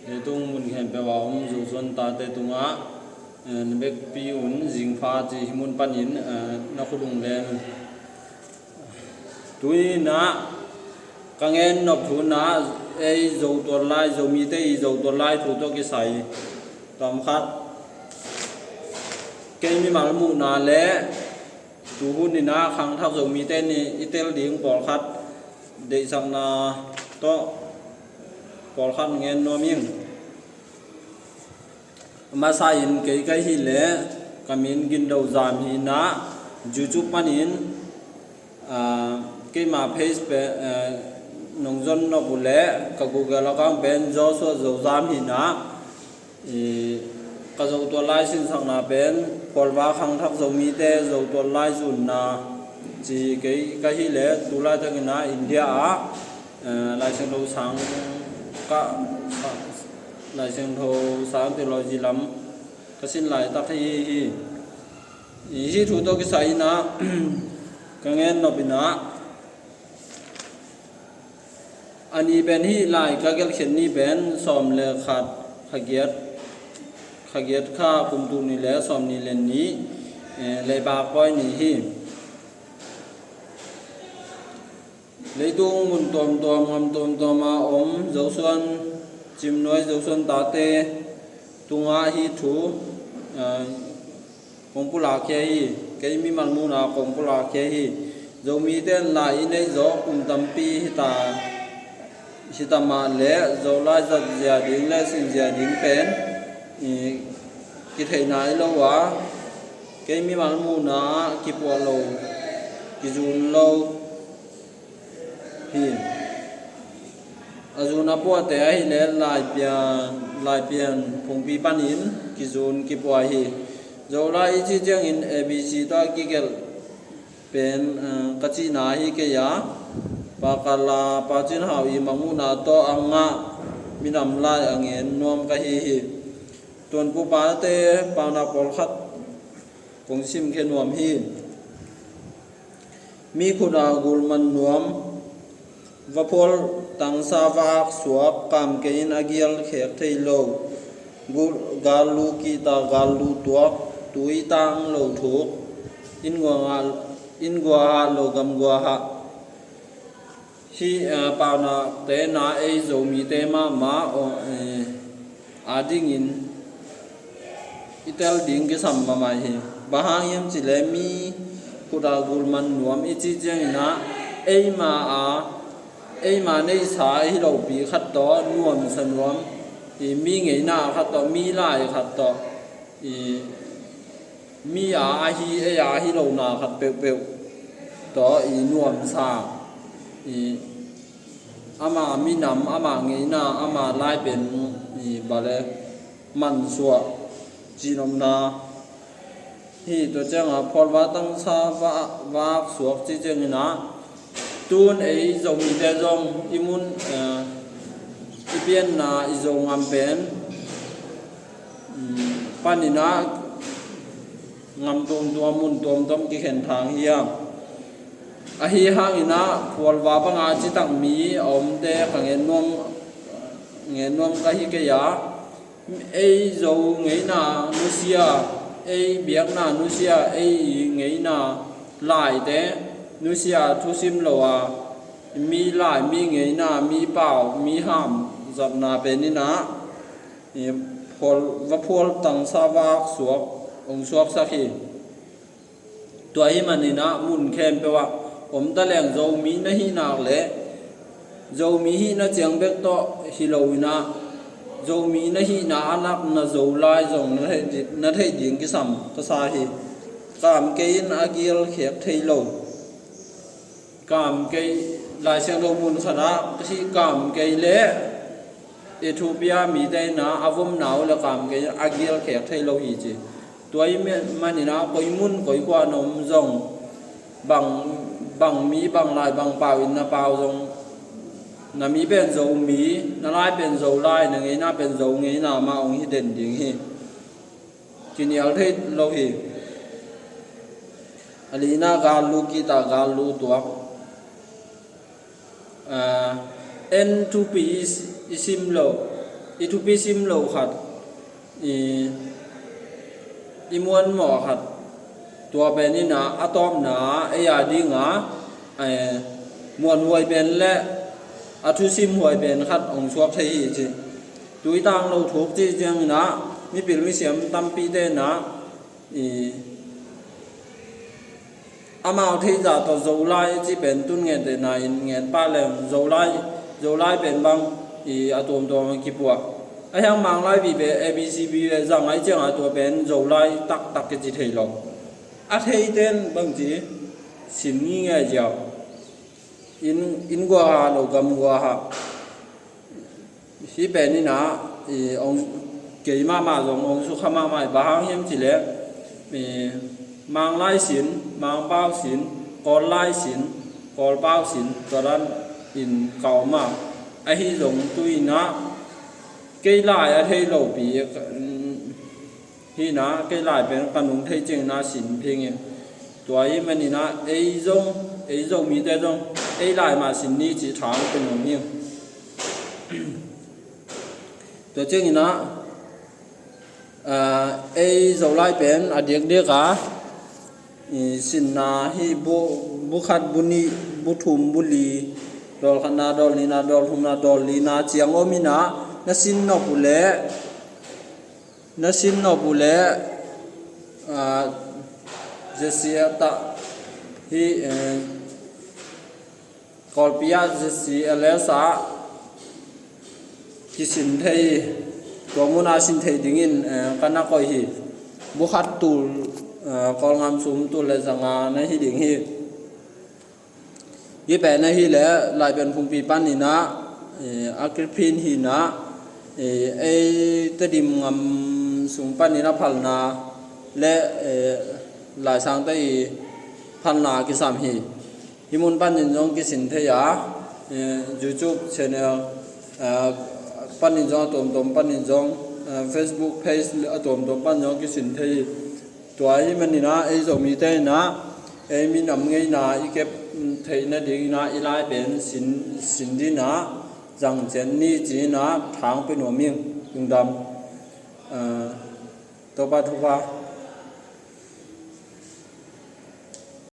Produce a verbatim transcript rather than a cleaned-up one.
Leitung mun khempeuh a om Zosuan tate tungah, eh, na bekpi un zingpha ci hih mun panin, eh, na khut ung len un. Tu-in ah ka gen nop thu in ah ei Zo tuat lai, Zomite i Zo tuat lai thu tawh kisai tawmkhat kei mimal muhna le tu hun in ah khangthak Zomite in i tel ding pawlkhat deihsakna tawh pawlkhat gen nuam ing. A masa in kei ka hih leh ka min Gin Do Zam hi in ah YouTube panin, ah, keima page pen, eh, nong zon nop uh leh ka Google account pen Joshua Zo Zam hi in ah, i, ka Zo tuat lai sinsakna pen Phualva khangthak Zomite Zo tuat lai zunna ci. Kei ka hih leh tu laitakin ah India ah, eh, Lai Siangtho sang ka, sa-, Lai Siangtho sang theology lam ka sin laitak hi, hi. I, hih thu tawh kisai in ah ka gen nop in ah a ni pen hih lai ka gelhkhiat ni pen sawm le khat, kha giat, kha giat kha kum tul nih le sawm nih le nih, eh, Leiba Pawi ni hi. Leitung mun tuamtuam, gam tuamtuam a om Zosuan cimnuai, Zosuan tate tungah hih thu, eh, kong pulakkhia hi. Kei mimal muhna kong pulakkhia hi. Zomite in lai i neih zawh kum tampi hi ta, hi ta mah leh Zolai zatzia ding le sinzia ding pen, i, kitheihna hi lo a, kei mimal muhna ah kipuah lo, kizun lo hi. A zun a puahte ahih leh Laipian, Laipian phungpi panin kizun kipuah hi. Zolai i cih ciangin A B C tawh a kigelh pen, eh, ka cihna ahi kei a, Pa Kala, Pa Cin Hau i mangmuhna tawh a ngah minam lai a gen nuam ka hi hi. Tuanpupate paunak pawlkhat kong simkhia nuam hi. Mi khut a gul man nuam, vaphual tangsa va ak suak, kamkei in a gial khek thei lo, gul, gal lu kihta, gal lu tuak, tui tang lo thuk, inn gua ngah, inn gua hah lo, gam gua hah. Hih, eh, paunakte in ah ei Zomite mahmah, oh, eh, adingin i tel ding kisam mahmah hi. Bang hang hiam cih leh mi khut a gul man nuam i cih ciangin ah eima a, eima neihsa hi lopi khat tawh nuamsa nuam, i mi ngeina khat tawh, mi lai khat tawh, i mi a ahi, ei a ahi lona khat peuhpeuh tawh i nuamsa, i ama minam, ama ngeina, ama lai pen i bale mansuah cihnopna hi. Tua ciangah phualva tangsa va, va ak suak cih ciangin ah tun ei Zomite zong i mun, eh, i pianna i Zongam pen, mm, panin ah gam tuamtuam, mun tuamtuam kikhen thang hi a. Ahi hangin ah phualva banga citak mi a omte ka gen nuam, gen nuam ka hi kei a. Ei Zo ngeina nusia, ei biakna nusia, ei ngeina laite nusia thusim lo a, mi lai, mi ngeina, mi pau, mi ham zatna pen in ah, i phual, va phual tangsa va ak suak, hong suaksak hi. Tua ahih manin ah mun khempeuh ah om ta leng Zomi na hih nak leh Zomi hihna ciang bek tawh hi lo in ah, Zomi na hihna a nakna Zolai zong na theih di-, na theih ding kisam ka sa hi. Kamkei in a gial khek thei lo. Kamkei, Lai Siangtho mun khat ah ka hih kamkei leh Ethiopia mite in ah a vomna uh le kamkei a gial khek thei lo hi ci. Tua ahih manin ah koi mun koi khua na om zong, bang, bang mi, bang lai, bang pau in na pau zong, na mi pen Zomi, na lai pen Zolai, na ngeina pen Zo ngeina mah hong hi den ding hi. Kinial thei lo hi. A lina gal lu kihta, gal lu tuak. Ah, en thupi i, i sim lo, I thupi sim lo khat, i, i muanmawh khat, tua pen in ah a tawpna ei a ding a, eh, muanhuai pen le a thusim huai pen khat hong suak thei hi ci. Tuitang lo thuk ci ciangin ah mipil misiam tampite in ah, i, amau theih zah tawh Zolai ci pen tun ngen te na in ngen pah leng Zolai, Zolai pen bang, i, a tuamtuam a kipuah. A hiang Manglai vive, A B C vive zang ai ciang a tua pen Zolai taktak kici thei lo. A theite in bang ci sin ngingei ziau. Inn, inn gua ha lo gam gua ha. Hih pen in ah, i, hong, kei mahmah zong hong sukha mahmah, i, bang hang hiam cih leh, i, Manglai sin, Mangpau sin, Kawllai sin, Kawlpau sin, tua dan in ka om a. Ahi zong tu in ah kei lai a thei lopi, ka, hi na, kei lai pen ka nung thei ciangin ah sin phing hi. Tua ahih manin ah ei zong, ei Zomite zong ei lai mah sin ni ci thang pe nuam hi. Tua ciangin ah, ah, ei Zolai pen a diakdiak a, i, sinna hi bu, bu khat, bu nih, bu thum, bu li, dawl khatna, dawl nihna, dawl thumna, dawl lina ciang om in ah na sin nop uh leh, na sin nop uh leh, ah, J C L tah hi, eh, Kawlpi ah J C L S ah kisin thei, tua mun ah sin thei dingin, eh, ka na koih hi. Bu khat tul, eh, Kawlgam sum tul le zanga na hi ding hi. Hih pen ahih leh Laipen phungpi panin ah, eh, a kiphin hi na, eh, ei Tedim gam sung panin a phalna le, eh, Laisangte i phalna kisam hi. Hih mun panin zong kisin thei a, eh, YouTube channel, eh, panin zong a tuamtuam panin zong, eh, Facebook page a tuamtuam panin zong kisin thei hi. Tua ahih manin ah ei Zomite in ah ei minam ngeina i kep theih nadingin ah i lai pen sin, sin dingin ah zang ciat ni ci-in ah thang pe nuam ing. Lungdam. Ah, Topa thupha.